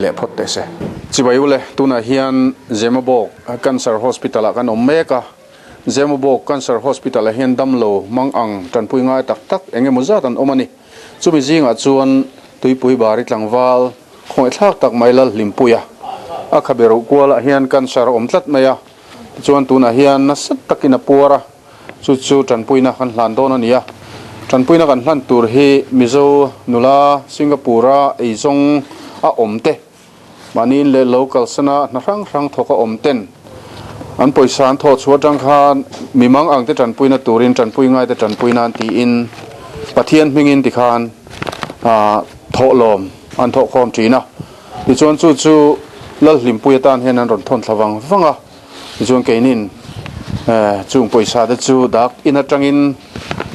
Leh phawt teh se. Chibai ule, tunah hian Zemabawk Cancer Hospital ah kan awm mek a. Zemabawk Cancer Hospital ah hian damlo mang ang tanpui ngai tak tak eng emaw zat an awm a ni. Chumi zingah chuan Tuipui Bari tlangval khawngaihthlak tak mai Lalhlimpuia a khabe roh kualah hian cancer a awm tlat mai a. Tichuan tunah hian nasa takin a puar a, chu chu tanpuina kan hlan dawn a ni a. Tanpuina kan hlan tur hi Mizo nula Singapore-a eizawng a awm te, mahni in leh lo kalsana hna hrang hrang thawk a awm ten an pawisa an thawh chhuah atang khan mi mang ang te tanpuina turin tanpui ngai te tanpui nan tiin Pathian hmingin tikhan thawhlawm an thawhkhawm thin a. Tichuan chu chu Lalhlimpui atan hian an rawn thawn thla vang vang a, tichuan keinin chung pawisa te chu dak in atangin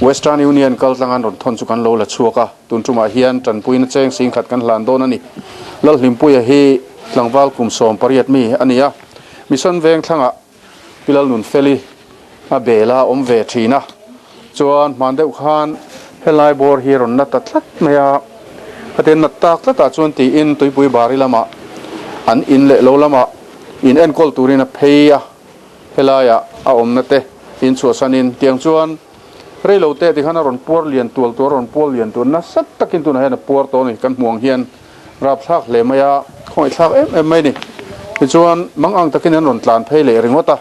Western Union kal tlang an rawn thawn chu kan lo la chhuak a, tun tumah hian tanpuina cheng sing khat kan hlan dawn a ni. Lalhlimpuia hi tlangval kum 18 mi a ni a, Mission veng thlangah Pi Lalnunfeli a bel a awm ve thin a, chuan hman deuh khan helai bawr hi a rawn na ta tlat mai a, khatin nat tak tlatah chuan tiin tuipui bari lamah an in leh lo lamah in enkawl turin a phei a, helaiah a awmna te in chhuahsanin tiang chuan reilo te tikhan a rawn puar lian tual tual a rawn puar lian tual nasa takin tunah hian a puar tawh a ni kan hmuh ang hian. Rapthlak hle mai a, khawngaihthlak em em mai ni. Tichuan, mangang takin an rawn tlan phei leh ringawt a,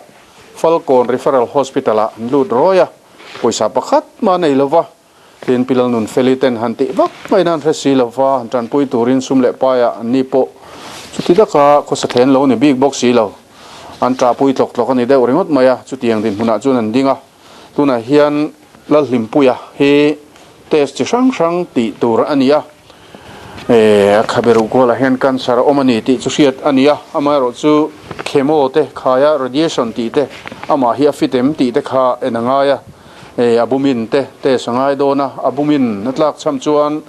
Falkawn Referral Hospital ah an lut rawi a, pawisa pakhat mah nei lo va, tin Pi Lalnunfeli ten han tih vak maiin an hre si lo va, han tanpui turin sum leh paiah an ni pawh chuti taka khawsa thlen lo ni bik bawk si lo. An ṭahpui tlawk tlawk a ni deuh ringawt mai a, chutiang dinhmunah chuan an ding a. Tunah hian Lalhlimpuia hi test chi hrang hrang tih tur a ni a, a khabe ruh kualah hian cancer a awm a ni tih chu hriat a ni a, amaherawh chu chemo te khaia radiation tih te amah hi a fit em tih te kha en a ngai a, a bumin te test a ngai dawn a, a bumin a tlak cham chuan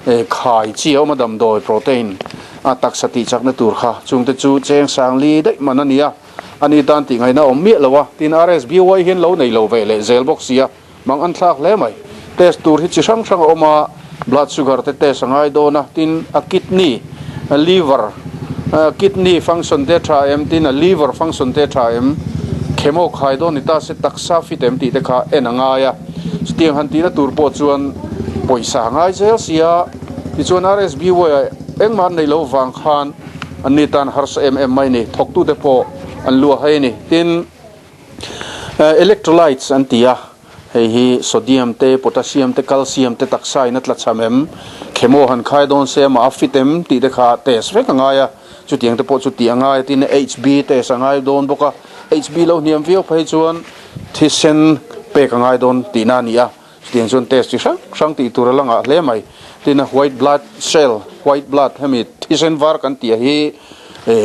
khai chi a awm a damdawi protein a taksa tih chakna tur kha chungte chu cheng sang li daih man a ni a. A ni tan tih ngaihna awm miah lo a, tin RSBY hian lo nei lo ve leh zel bawk sia, mang an thlak hle mai. Test tur hi chi hrang hrang a awm a, blood sugar te test a ngai dawn a, tin a kidney, a liver, kidney function te a tha em, tin a liver function te a tha em, chemo khai dawn ni ta se taksa fit em tih te kha en a ngai a. Chutiang han tihna tur pawh chuan pawisa a ngai zel sia, tichuan RSBY ah engmah an neih loh vang khan, An ni tan harsa em em mai ni, thawktute pawh an luah hai a ni. Tin, electrolytes an ti a, hei hi sodium te, potassium te, calcium te taksa in a tla cham em, chemo han khai dawn se amah a fit em tih te kha test vek a ngai a, chutiang te pawh chu tih a ngai a, tin HB test a ngai dawn bawk a, HB lo hniam viau phei chuan thisen pek a ngai dawn tihna a ni a. Chutiang chuan test chi hrang hrang tih tur a la ngah hle mai. Tin a white blood cell, white blood hemi thisen var kan tih hi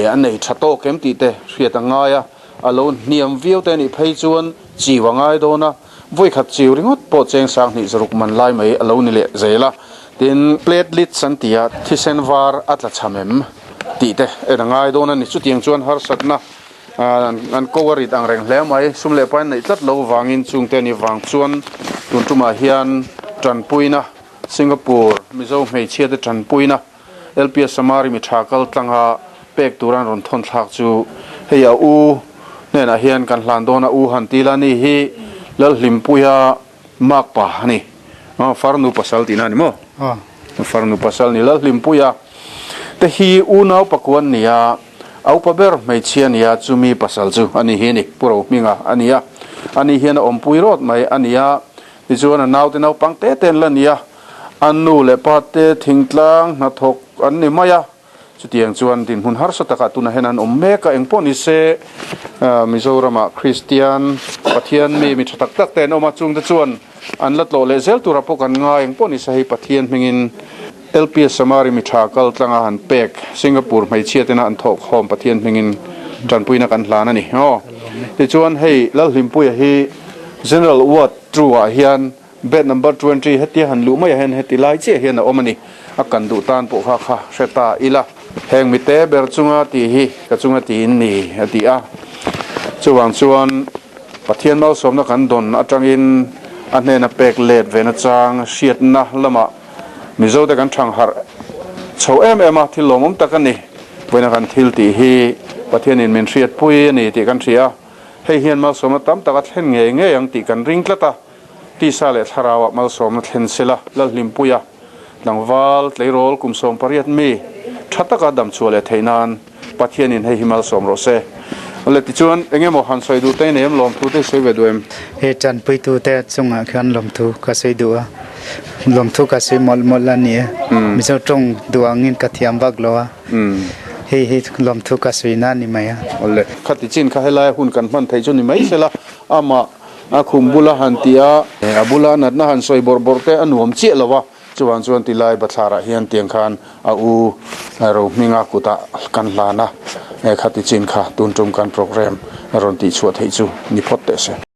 a nei tha tawk em tih te hriat a ngai a, a lo hniam viau te anih phei chuan chiu a ngai dawn a, vawikhat chiu ringawt pawh cheng sang hnih zaruk man lai mai a lo ni leh zel a. Tin platelets an tih a, thisen var a tla cham em tih te en a ngai dawn a ni. Chutiang chuan harsatna An ko a rit ang reng hle mai. Sum leh pain neih tlat lo vangin chungte a ni vang chuan tun tumah hian tanpuina Singapore Mizo hmeichhia te tanpuina LPS Samari mi tha kal tlanga pek tura an rawn thawn thlak chu hei a u hnenah hian kan hlan dawn a u han ti la ni hi Lalhlimpuia makpa a ni. Farnu pasal tihna a ni maw? Farnu pasal ni Lalhlimpuia te hi unau pakuan nia. A upa ber hmeichhia nia chumi pasal chu a ni hi a ni, Pu Rohminga a ni a. Ani hian a awmpui rawt mai a ni a, tichuan a naute naupang te te an la ni a, a nu leh pa te thingtlang hnathawk an ni mai a, chutiang chuan dinhmun harsa takah tunah hian an awm mek a, engpawh ni se Mizorama Kristian Pathian mi mi tha tak tak te an awm a, chungte chuan an la tlawh leh zel turah pawh kan ngai, engpawh ni se hei Pathian hmingin LPS Samari mi tha kal tlanga han pek Singapore hmeichhia tena an thawk khawm Pathian hmingin tanpuina kan hlan a ni. Aw. Tichuan hei Lalhlimpuia hi General Ward two ah hian bed number 20 hetia han luh maiah hian heti lai chiah hian a awm a ni. A kan duh tan pawh kha kha hre ta ila. Heng mite ber chunga tih hi ka chunga tiin ni a ti a. Chuvang chuan Pathian malsawmna kan dawn atangin a hnena pek let ve nachang hriatna lamah Mizote kan thang harh chho em em a, thil lawmawm tak a ni. Vawiina kan thil tih hi Pathianin min hriatpui a ni tih kan hria a, hei hian malsawmna tam tak a thlen ngei ngei ang tih kan ring tlat a, tisa leh thlarauah malsawmna thlen sela Lalhlimpuia tlangval tleirawl kum 18 mi tha taka damchhuah leh theih nan Pathianin hei hi malsawm rawh se. Awle tichuan eng emaw han sawi duh te nei em lawmthu te sawi ve duh em? He tanpuitute chungah khian lawmthu ka sawi duh a, lawmthu ka sawi mawlh mawlh a ni e. Mizo tawng duh angin ka thiam vak lo a, hei hi lawmthu ka sawi na a ni mai a. Awle khati chin kha helai hun kan hman theih chu ni mai sela, amah a khum bula han tih a, a bula natna han sawi bawrh bawrh te a nuam chiah lo a. Chuvang chuan tilai bathlarah hian tiang khan a u Rohminga kutah kan hlan a, khati chin kha tun tum kan programme a rawn tihchhuah theih chu ni phawt teh se.